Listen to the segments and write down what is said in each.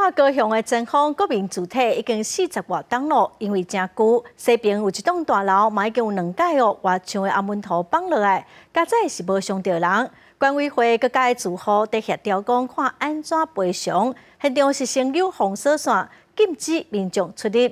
看高雄的前峰國民住宅已經四十外棟咯，因為誠舊，西爿有一棟大樓嘛已經有兩擺哦，外牆的紅毛塗放落來，佳哉是無傷著人。管委會閣佮住戶佇協調講，看按怎賠償。現場是先扭封鎖線，禁止民眾出入。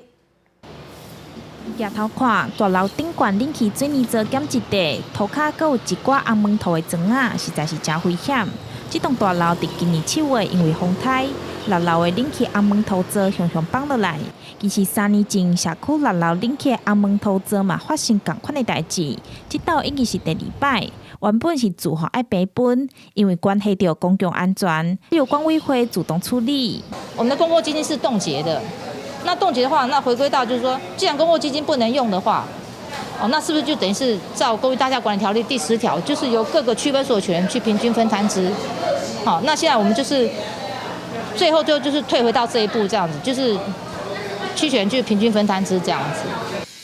抬頭看，大樓頂懸冷氣水泥槽減一塊，塗跤閣有一寡紅毛塗的磚仔，實在是誠危險。這棟大樓佇今年7月因為風颱，六樓的冷氣紅毛塗槽雄雄放落來。其實3年前，社區六樓冷氣紅毛塗槽嘛發生仝款的代誌，這擺已經是第二擺。原本是住戶愛平分，因為關係著公共安全，由管委會主動處理。我們的公共基金是凍結的，那凍結的話，那回歸到就是說，既然公共基金不能用的話，哦，那是不是就等於是照《公寓大廈管理條例》第10條，就是由各個區分所有權去平均分攤之？好，那現在我們就是最後就是退回到這一步，這樣子，就是區權去平均分攤之這樣子。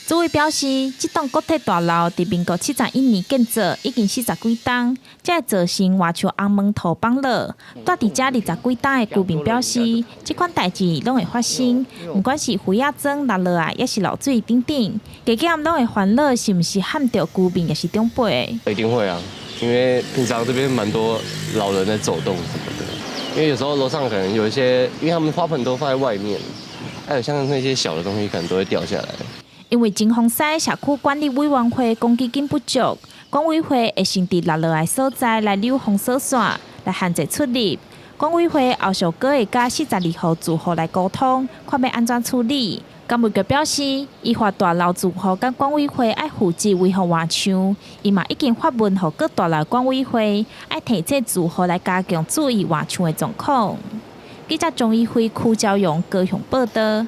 主委表示，這棟國鐵大樓佇民國71年建造，已經四十幾棟，才會造成外牆紅毛塗放落。住佇遮二十幾棟的居民表示，這款代誌攏會發生，毋管是灰仔磚落落來，抑是漏水等等，加減攏會煩惱，是毋是撼著居民抑是長輩？一定會啊，因為平常這邊蠻多老人在走動什麼的，因為有時候樓上可能有一些，因為他們花盆都放在外面，還有像那些小的東西可能都會掉下來。因為前風西社區管理委員會公積金不足，管委會會先佇落落來所在來扭封鎖線，來限制出入。管委會後續閣會佮42戶住戶來溝通，看欲按怎處理。工務局表示，依法大樓住戶佮管委會愛負責維護外牆，伊嘛已經發文予各大樓管委會，愛提醒住戶來加強注意外牆的狀況。記者鍾一輝、柯昭陽高雄報導。